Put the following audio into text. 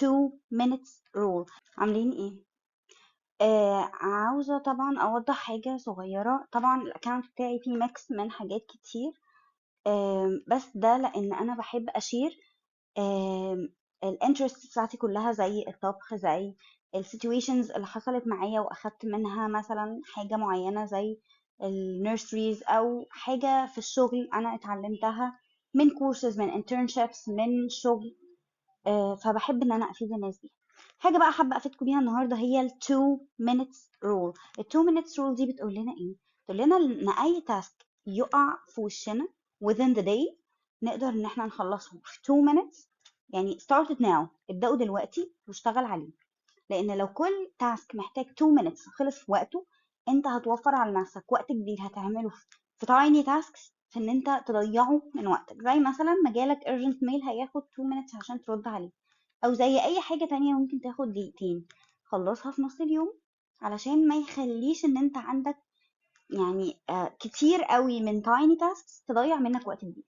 2 minutes rule. عاملين ايه؟ عاوزة طبعا اوضح حاجة صغيرة. طبعا ال account بتاعي فيه mix من حاجات كتير، بس ده لان انا بحب اشير ال interest بتاعتي كلها، زي الطبخ، زي ال situations اللي حصلت معايا واخدت منها مثلا حاجة معينة زي ال nurseries، او حاجة في الشغل انا اتعلمتها من كورسز، من internships، من شغل. فبحب ان انا افيد الناس بيها. حاجة بقى حابة افيدكم بيها النهاردة هي ال 2 minutes rule. ال 2 minutes rule دي بتقول لنا ايه؟ بتقول لنا ان اي task يقع في وشنا within the day نقدر ان احنا نخلصه في 2 minutes. يعني start it now، ابدأوا دلوقتي واشتغل عليه، لان لو كل task محتاج 2 minutes خلص في وقته، انت هتوفر على نفسك وقت كبير هتعمله في tiny tasks في ان انت تضيعه من وقتك. زي مثلا ما جالك urgent mail هياخد 2 minutes عشان ترد عليه، او زي اي حاجة تانية ممكن تاخد دقيقتين، خلصها في نص اليوم علشان ما يخليش ان انت عندك كتير قوي من tiny tasks تضيع منك وقت كبير.